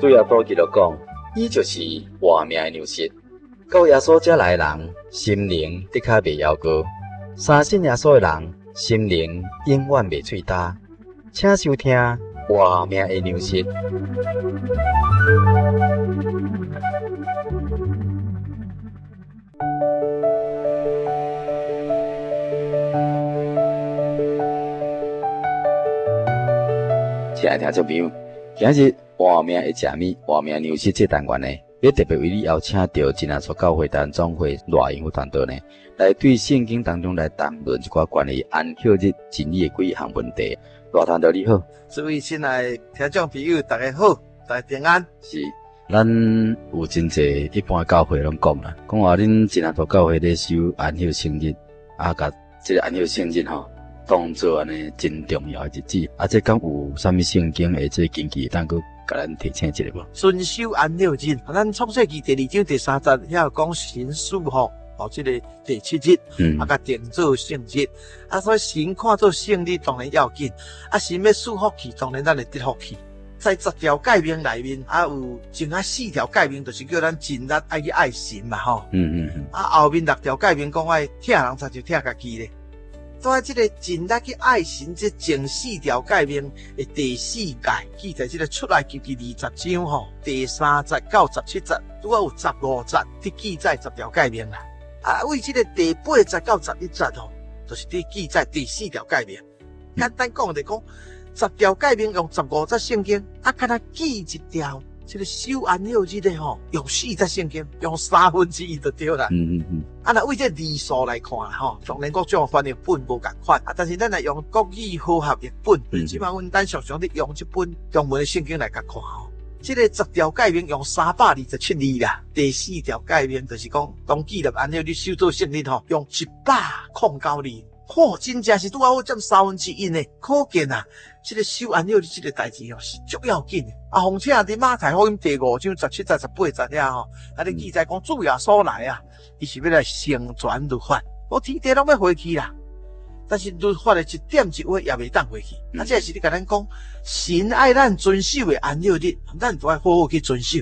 主耶穌基督講，伊就是活命的糧食。到耶穌遮來的人，心靈的確袂枵餓；相信耶穌的人，心靈永遠袂喙焦。請收聽活命的糧食。親愛聽眾朋友，今日活命的食物，活命糧食這單元呢，欲特別為你邀請著真耶穌教會台灣總會賴盈富傳道呢，來對聖經當中來談論一寡關於安息日真理的幾項問題。賴傳道你好，諸位親愛聽眾朋友，大家好，大家平安。是，咱有真濟一般教會攏講啦，講話恁真耶穌教會咧守安息聖日，啊，共這個安息聖日吼，當做按呢真重要的日子。啊，這敢有啥物聖經的這個根據，當閣共咱提醒一下無？遵守安息日，咱創世記第二章第三節遐有講神賜福，哦，這個第七日，啊，共定做聖日，啊，所以神看做聖日當然要緊，啊，神欲賜福氣，當然咱會得福氣。在十條誡命內面，啊，有前仔四條誡命，就是叫咱盡力愛去愛神嘛，吼。啊，後面六條誡命講愛疼人，親像疼家己咧。在這個盡力去愛神這前四條誡命的第四誡，記載這個出埃及記二十章吼，第三節到十七節，拄好有十五節佇記載十條誡命啦。啊，為這個第八節到十一節吼，就是佇記載第四條誡命。簡單講就講，十條誡命用十五節聖經，啊，敢若記一條，這個守安息日的吼，用四節聖經，用三分之一就對啦。啊，若為這字數來看吼，當然各種翻譯本無仝款，啊，但是咱若用國語和合譯本，這擺阮咱常常佇用這本中文的聖經來共看吼。這個十條誡命用327字啦，第四條誡命就是講，當紀念安息日守做聖日吼，用109字。嚯，真正是拄好佔三分之一呢！可見啊，這個守安息日這個代誌哦，是足要緊的。啊，況且佇馬太福音第五章十七節、十八節遐吼，啊，咧記載講主耶穌來啊，伊是欲來成全律法，無天地攏欲過去啦。但是律法的一點一畫也袂當過去。啊，這是咧共咱講，神愛咱遵守的安息日，咱都愛好好去遵守。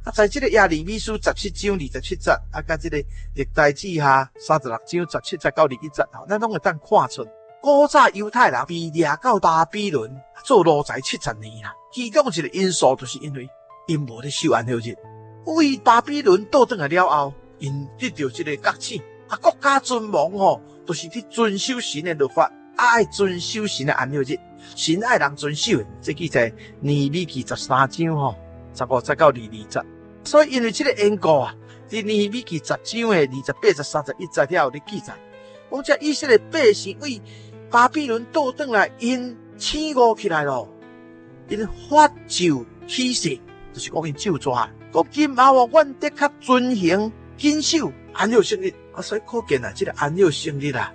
啊，在這個耶利米書十七章二十七節，啊，佮這個歷代志下36章十七節到21節，吼，咱攏會當看出，古早猶太人被掠到巴比倫做奴才70年啦。其中一個因素就是因為𪜶無咧守安息日，為巴比倫倒轉來了後，𪜶得著這個覺醒，啊，國家存亡吼，就是佇遵守神的律法，啊，愛遵守神的安息日，神愛人遵守的，這記載尼希米記13章吼。15節到22節，所以因為這個緣故啊，佇尼希米記十章的28節、31節遐有咧記載，講這以色列百姓為巴比倫倒轉來，𪜶醒悟起來咯，𪜶發咒起誓，就是講𪜶咒詛，講今後哦，阮的確遵行謹守安息聖日，啊，所以可見啊，這個安息聖日啊，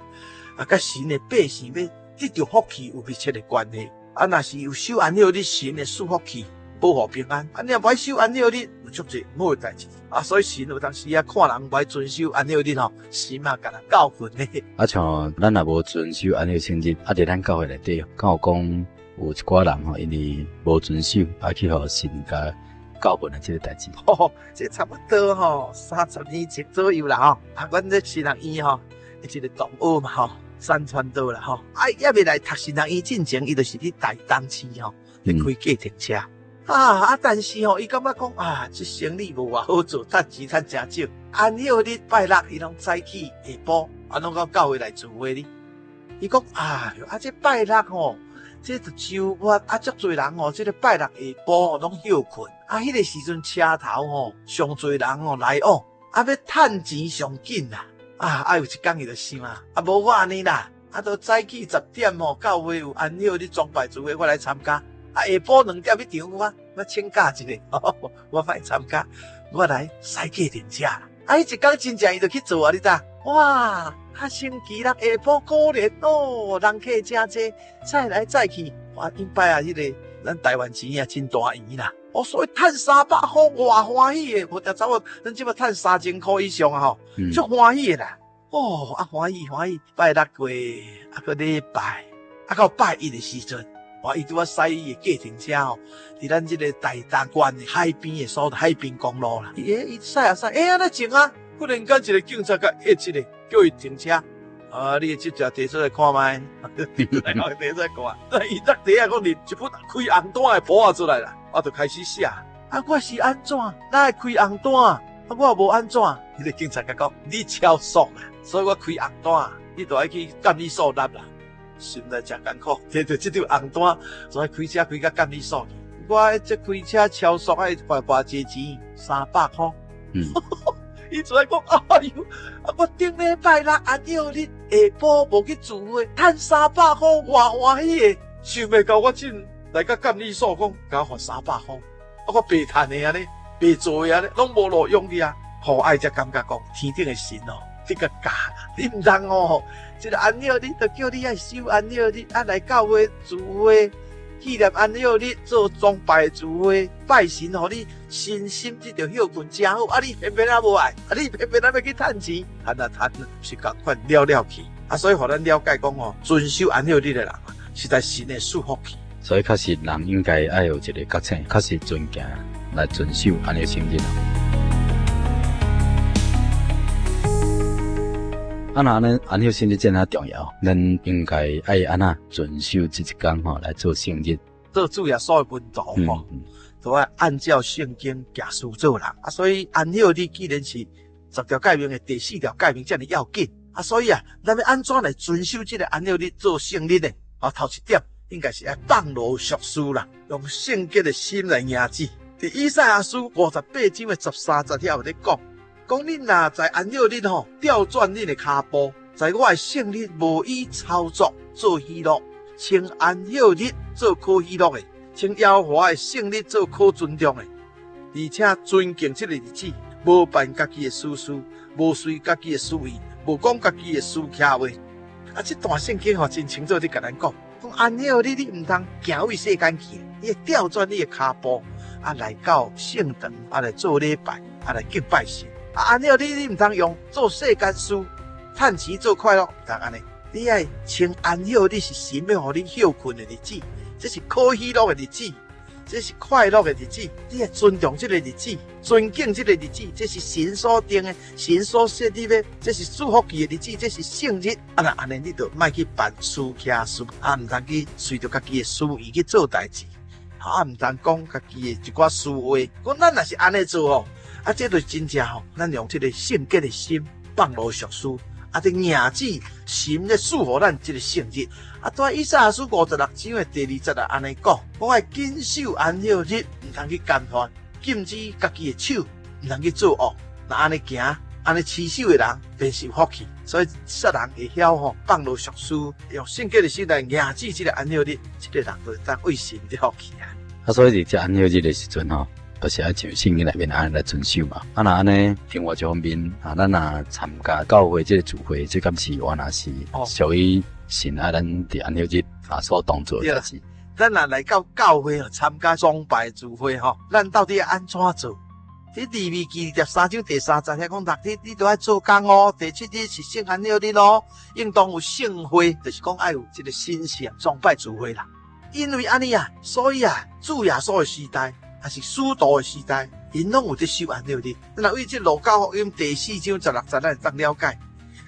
啊，佮神的百姓欲得著福氣有密切的關係，啊，若是有守安息日，神會賜福氣。保護平安，啊！你若無愛守安息日，有足濟毋好的代誌啊！所以神有當時啊，看人無愛遵守安息日吼，神嘛共人教訓咧。啊，像咱若無遵守安息聖日，啊，佇咱教會內底，敢有講有一寡人吼，因為無遵守，啊，去予神共教訓的這個代誌。吼，這差不多吼，30年前左右啦吼。啊，阮這神學院吼，一個同學嘛吼，三傳道啦吼，啊，猶未來讀神學院進前，伊就是佇台東市吼，佇開計程車。啊啊！但是吼，伊感覺講啊，這生意無偌好做，趁錢趁誠少。安息日拜六，伊攏早起下晡，啊，攏到教會來聚會哩。伊講啊，啊，這拜六吼，這就週末啊，足濟人吼，這個拜六下晡攏歇睏。啊，彼個時陣車頭吼，上濟人吼來往，啊，欲趁錢上緊啦。啊啊，有一工伊就想啊，啊，無我按呢啦，啊，都早起10點吼，教會有安息日崇拜聚會，我來參加。啊，下晡2點去場我，我請假一下，我欲參加，我來駛計程車。啊，彼一工真正伊就去做啊，你知？哇，啊，星期六下晡果然哦，人客誠濟，載來載去。哇，頂擺啊，彼個咱台灣錢也真大圓啦。哦，所以趁300箍偌歡喜的，無定走咱這擺趁3000箍以上啊吼，足歡喜的啦。哦，啊歡喜歡喜，拜六過，啊閣禮拜，啊到拜一的時陣。哇！伊拄仔駛伊的計程車吼，佇咱這個台東縣的海邊的所在，海邊公路啦。伊伊駛啊駛，欸，按呢靜啊！忽然間一個警察共按一下，叫伊停車。啊！你的執照提出來看覓？提出來看。伊落地啊，講你一本開紅單的簿仔出來啦，我就開始寫。啊，我是按怎？哪會開紅單？啊，我也無按怎。彼個警察共講，你超速啦，所以我開紅單，你著愛去監理所納啦。心內誠艱苦，提著這張紅單，所以開車開到監理所去。我這開車超速，愛罰偌濟錢？300箍。伊出來講，哎喲，啊！我頂禮拜六安息日下晡無去聚會，趁三百箍，偌歡喜的。想袂到我進來到監理所，講共我罰三百箍，啊！我白趁的按呢，白做的按呢，攏無路用去啊！予我愛才感覺講，天頂的神哦，你共教啦，你毋通哦，這個安息日就叫你愛守安息日，啊來教會聚會。紀念安息日做崇拜聚會拜神，予你身心得著歇睏誠好。啊，你偏偏啊無愛，啊，你偏偏啊欲去趁錢，趁啊趁，是仝款了了去。啊，所以予咱了解講哦，遵守安息日的人，實在神會賜福氣。所以確實人應該愛有一個覺醒，確實尊敬來遵守安息日。啊，若按呢安息日這爾重要，咱應該愛按怎遵守這一工吼來做聖日。做主耶穌的門徒吼，都愛按照聖經行事做人。啊，所以安息日既然是十條誡命的第四條誡命，這爾要緊。啊，所以啊，咱欲按怎來遵守這個安息日做聖日呢？啊，頭一點應該是愛放落俗事啦，用聖潔的心來迎主。佇以賽亞書58章的13節遐有咧講。講恁若在安息日吼，調轉恁的跤步，在我的聖日無以操作做喜樂，稱安息日做可喜樂的，稱耶和華的聖日做可尊重的，而且尊敬這個日子，無辦家己的私事，無隨家己的私意，無講家己的私徛話。啊，這段聖經吼真清楚佇共咱講，講安息日你毋通行為世間去，你會調轉你的跤步，啊來到聖堂，啊來做禮拜，啊來敬拜神。啊，按呢你你毋通用做世間事，趁錢做快樂，毋通按呢。你愛稱安息日是神欲予你歇睏的日子，這是可喜樂的日子，這是快樂的日子。你愛尊重這個日子，尊敬這個日子，這是神所定的，神所設立的，這是祝福佢的日子，這是聖日。啊，若按呢，你就莫去辦私徛事，啊，毋通去隨著家己的私意去做代誌，啊，毋通講家己的一寡私話。講咱若是按呢做吼。啊，這就是真正吼，咱用這個聖潔的心放落俗事，啊，這迎主神咧賜予咱這個聖日。啊，對以賽亞書56章的第二節啊，按呢講，講愛謹守安息日，毋通去干犯，禁止家己的手，毋通去做惡。若按呢行，按呢持守的人，便是有福氣。所以，啥人會曉吼放落俗事，用聖潔的心來迎主這個安息日，這個人就會當為神得福氣啊。啊，所以佇這安息日的時陣吼，就是愛像聖經內面按呢來遵守嘛。啊，若按呢，另外一方面，啊，咱若參加教會這個聚會，這敢是原來是屬於神愛咱佇安息日啊所當做的代誌。咱若來到教會參加崇拜聚會吼，咱到底愛按怎做？佇利未記13章第3節遐講，六日你都愛做工哦，第七日是聖安息日咯，應當有聖會，就是講愛有這個神聖崇拜聚會啦。因為按呢啊，所以啊，主耶穌的時代，抑是使徒的時代，𪜶攏有佇守安息日。咱若對這路加福音第四章16節，咱會當了解，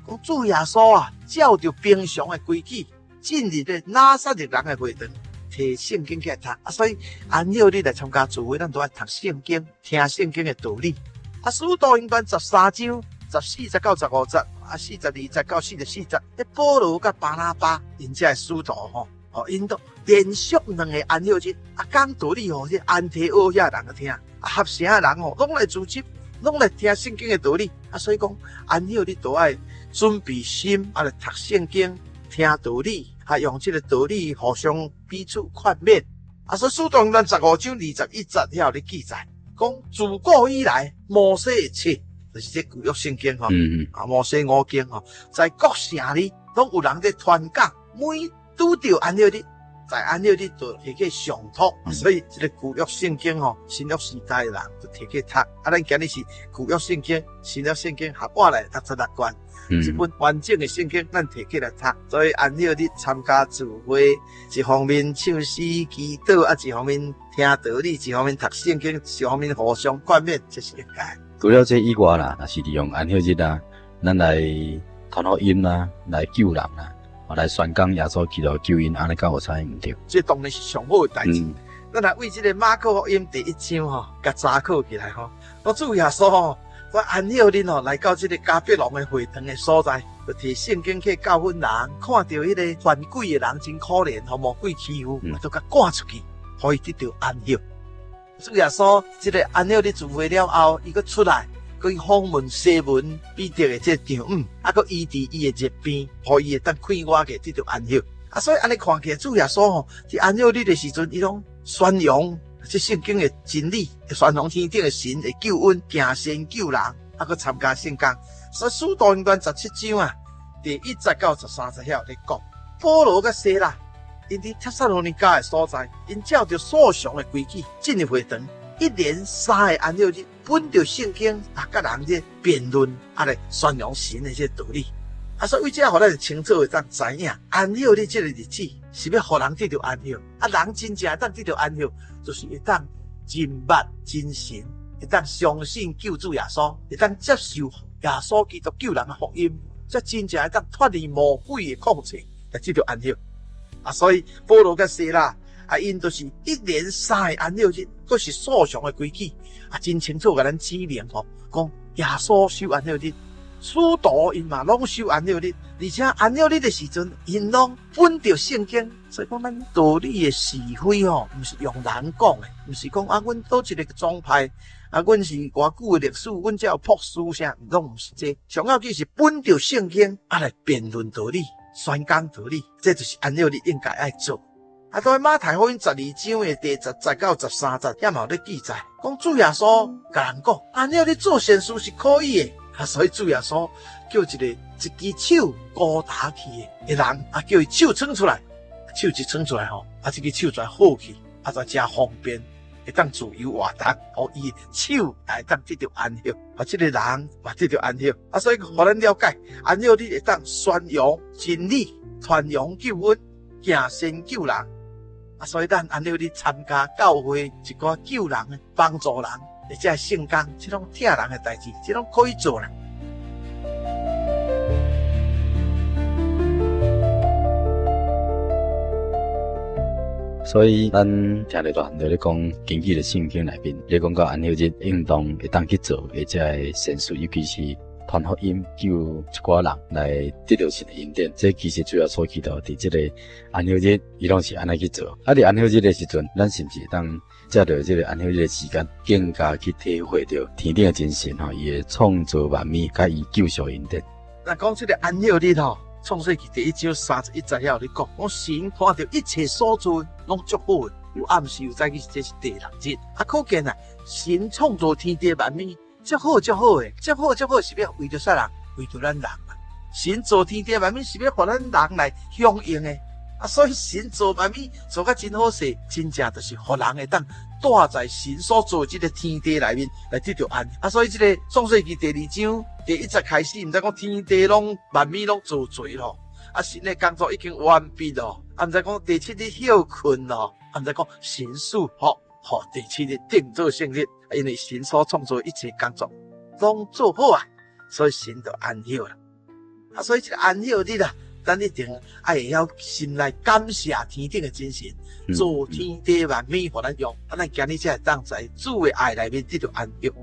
講主耶穌啊，照著平常的規矩，進入這拿撒勒人的會堂，提聖經起來讀。啊，所以安息日來參加聚會，咱都愛讀聖經，聽聖經的道理。啊，使徒行傳13章14節到15節，啊，42節到44節，彼保羅佮巴拿巴，𪜶這个使徒吼。哦，𪜶都連續兩个安息日，啊，講道理予這安提阿遐人聽，啊，合城的人吼，攏來聚集，攏來聽聖經的道理。啊，所以講安息日都愛準備心，啊，來讀聖經，聽道理，啊，用這个道理互相彼此勸勉。啊，所以使徒行傳15章21節遐有咧記載，講自古以來，摩西的冊，就是這舊約聖經吼，啊，摩西五經吼，在各城裡攏有人佇傳講，每拄著安息日，在安息日就提去上托，所以這个旧约圣经吼，新约时代的人就提去读。啊，咱今日是旧约圣经、新约圣经合起来66卷，这本完整的圣经咱提起来读。所以安息日参加聚会，一方面唱诗祈祷，啊，一方面听道理，一方面读圣经，一方面互相劝勉，这是应该。除了这以外啦，若是利用安息日啊，咱来传福音啦，来救人啦。来宣讲耶稣基督救恩，按呢敢有啥毋对？这当然是上好的代志。咱来为这个马可福音第一章吼，共查考起来吼。我主耶稣吼，我安息日吼来到这个迦百农的会堂的所在，就提圣经去教训人，看到彼个犯鬼的人真可怜，予魔鬼欺负，就共赶出去，予伊得著安息。主耶稣这个安息日聚会了后，伊阁出来。去访问西门彼得的这个丈母，啊，阁医治伊的疾病，予伊会当快活个得著安息。啊，所以按呢看起来，主耶稣吼，伫安息日的时阵，伊拢宣扬这圣经的真理，宣扬天顶的神的救恩，行善救人，啊，阁参加圣工。所以使徒行传17章啊，第1节到13节遐有咧讲，保罗佮西拉，𪜶伫帖撒罗尼迦的所在，𪜶照著素常的规矩进入会堂。一连三个安息日，本著圣经啊，佮人咧辩论，啊来宣扬神的这个道理。啊，所以为这予咱清楚会当知影，安息日这个日子是欲予人得著安息。啊，人真正会当得著安息，就是会当认捌真神，会当相信救主耶稣，会当接受耶稣基督救人的福音，才真正会当脱离魔鬼的控制，来得著安息。啊，所以保罗佮西拉。啊，𪜶就是一连三个安息日，阁是素常的规矩，啊，真清楚共咱指明吼，讲耶稣守安息日，使徒𪜶嘛拢守安息日，而且安息日的时阵，𪜶拢本著圣经，所以讲咱道理的是非吼，毋是用人讲的，毋是讲啊，阮佗一个宗派，啊，阮是偌久的历史，阮才有朴素啥，拢毋是这，上要紧是本著圣经啊来辩论道理、宣讲道理，这就是安息日应该爱做。啊，在马太福音12章的第10节到13节，遐嘛有咧记载，讲主耶稣共人讲，按了你做善事是可以的。啊，所以主耶稣叫一个一支手孤打去的人，啊，叫伊手伸出来，手一伸出来吼，啊，这支手才好去，啊，才真方便，会当自由活动，予伊的手会当得著安息，啊，这个人嘛得著安息。啊，所以予咱了解，安息日会当宣扬真理，传扬救恩，行善救人。啊，所以咱按了你参加教会一寡救人、帮助人，或者圣工，这种疼人的代志，这拢可以做啦。所以咱听著大汉咧讲，根据咧圣经内面，咧讲到安息日应当会当去做的这个善事，尤其是传福音救一寡人来得著神的恩典，这其实主要所祈祷伫这个安息日，伊拢是按呢去做。啊，伫安息日的时阵，咱是毋是会当借著这个安息日的时间，更加去体会著天顶的真神吼，伊的创造万物，佮伊救赎恩典。那讲这个安息日吼，创世记第1章31节遐有咧讲，讲神看著一切所做拢足好的，有暗时有早起，这是第6日。啊，可见啊，神创造天地万物。足好足好的，足好足好是欲为著啥人？为著咱人嘛。神造天地万物是欲予咱人来享用的。啊，所以神造万物做甲真好势，真正就是予人会当住在神所造这个天地内面来得著安。啊，所以这个创世记第2章第1节开始，毋知讲天地拢万物拢做齐咯。啊，神的工作已经完毕咯。啊，毋知讲第7日歇睏咯。啊，毋知讲神赐福。予第7日定做圣日，因为神所创造一切工作拢做好啊，所以神就安息啦。啊，所以这个安息日啊，咱一定爱会晓心内感谢天顶的真神，造天地万物予咱用，啊，咱今日才会当在主的爱内面得著安息。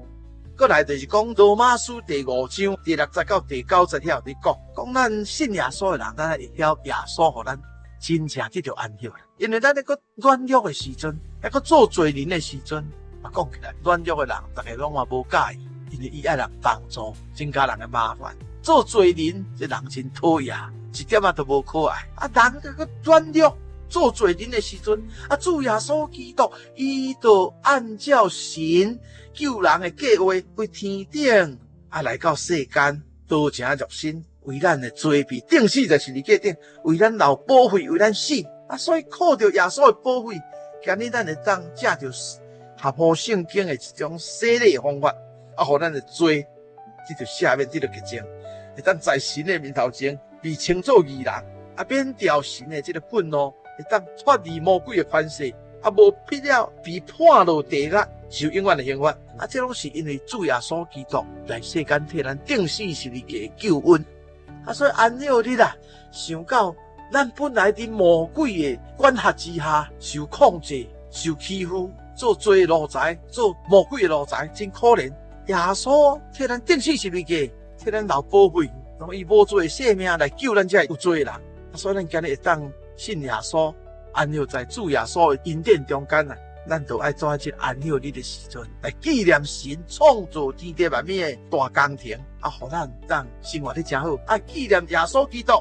过来就是讲罗马书第5章第6节到第9节遐有咧讲，讲咱信耶稣的人，咱会晓耶稣予咱真正得著安息啦。因为咱咧阁软弱的时阵，抑阁做罪人的时阵，啊，讲起来软弱的人，逐家拢嘛无佮意，因为伊爱人帮助，增加人的麻烦。做罪人，这人真讨厌，一点仔都无可爱。啊，人阁软弱，做罪人的时阵，啊，主耶稣基督，伊就按照神救人的计划，为天顶啊来到世间，道成肉身，为咱的罪被钉死在十字架顶，为咱流宝血，为咱死。啊，所以靠著耶穌的寶血，今日咱會當藉著合乎聖經的一種洗禮方法，啊，予咱的罪得著赦免，得著潔淨，會當在神的面頭前被稱做義人，啊，免掉神的這个憤怒，會當脫離魔鬼的權勢，啊，無必要被判落地獄受永遠的刑罰。啊，這攏是因為主耶穌基督來世間替咱釘死十字架的救恩。啊，所以安息日啊，想到咱本來佇魔鬼的管轄之下，受控制、受欺負，做罪奴才，做魔鬼的奴才，真可憐。耶穌替咱釘死十字架，替咱流寶血，用伊無罪的性命來救咱這有罪的人。啊，所以咱今日會當信耶穌，安息在主耶穌的恩典中間啊，咱就愛做這個安息日的時陣，來紀念神創造天地萬物的大工程，啊，予咱當生活得誠好，啊，紀念耶穌基督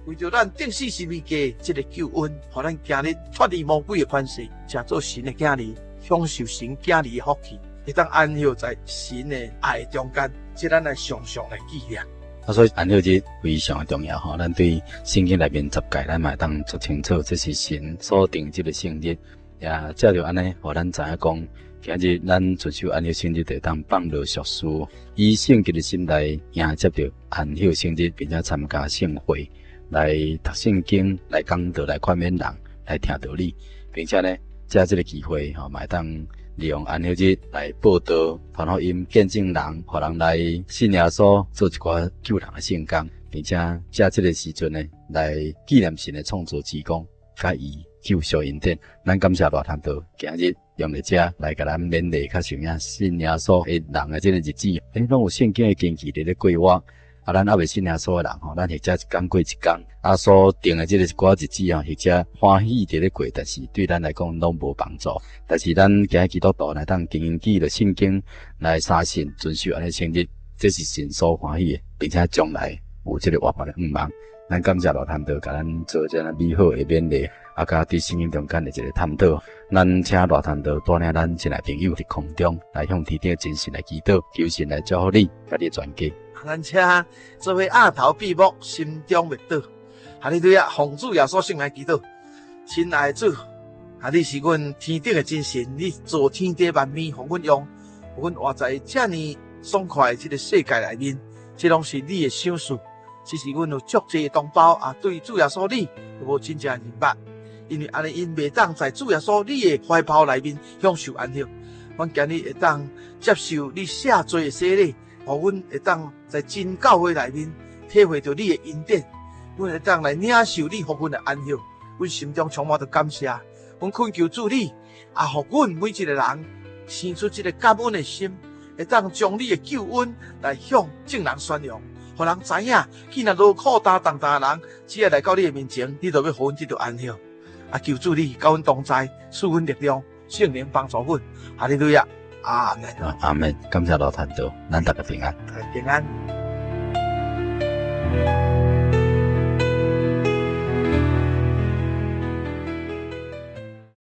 為著咱釘死十字架這个救恩，予咱今日脫離魔鬼的權勢，成做神的囝兒，享受神囝兒的福氣，會當安息在神的愛中間，這咱來常常來紀念。啊，所以安息日非常的重要吼，咱對聖經內面十誡，咱嘛會當足清楚，這是神所定這个聖日，也藉著按呢，予咱知影講，今日咱遵守安息聖日，就會當放落俗事，以聖潔的心來迎接著安息聖日，並且參加聖會，來讀聖經，來講道，來勸勉人，來聽道理，並且呢，藉這个機會吼，嘛會當利用安息日來報道、傳福音、見證人，予人來信耶穌，做一寡救人的聖工，並且藉這个時陣呢，來紀念神的創造之功，佮伊救贖恩典。咱感謝賴傳道今日用佇遮來共咱勉勵，較像影信耶穌的人的這个日子，欸，攏有聖經的根據佇咧過活。啊，咱猶未信耶穌的人吼，咱或者一工過一工，啊，所定的這个一寡日子吼，或者歡喜佇咧過，但是對咱來講攏無幫助。但是咱今日基督徒來當根據著聖經來相信遵守按呢聖日，這是神所歡喜的，並且將來有這个活潑的向望。咱感謝賴傳道共咱做這樣美好的勉勵，啊，佮佇聖經中間的一个探討。咱請賴傳道帶領咱親愛朋友佇空中來向天頂真神來祈禱，求神來祝福你，佮你的全家。咱請做伙額頭閉目，心中默禱。哈利路亞，奉主耶穌聖名祈禱。親愛的主，啊，你是阮天頂的真神，你造天地萬物，予阮用，予阮活在遮爾爽快的這个世界內面，這攏是你的賞賜。只是阮有足濟同胞啊，對主耶穌你無真正認捌，因為按呢𪜶袂當在主耶穌你的懷抱內面享受安息。阮今日會當接受你赦罪的洗禮，予阮會當在真教會內面體會著你的恩典，阮會當來領受你予阮的安息。阮心中充滿著感謝，阮懇求主你，啊，予阮每一个人生出這个感恩的心，會當將你的救恩來向眾人宣揚，予人知影，既然勞苦擔重擔的人，只要來到你的面前，你就欲予阮得著安息。啊，求主你佮阮同在，賜阮力量，聖靈幫助阮。哈利路亞，阿門。阿門。感謝賴傳道，咱大家平安。平安。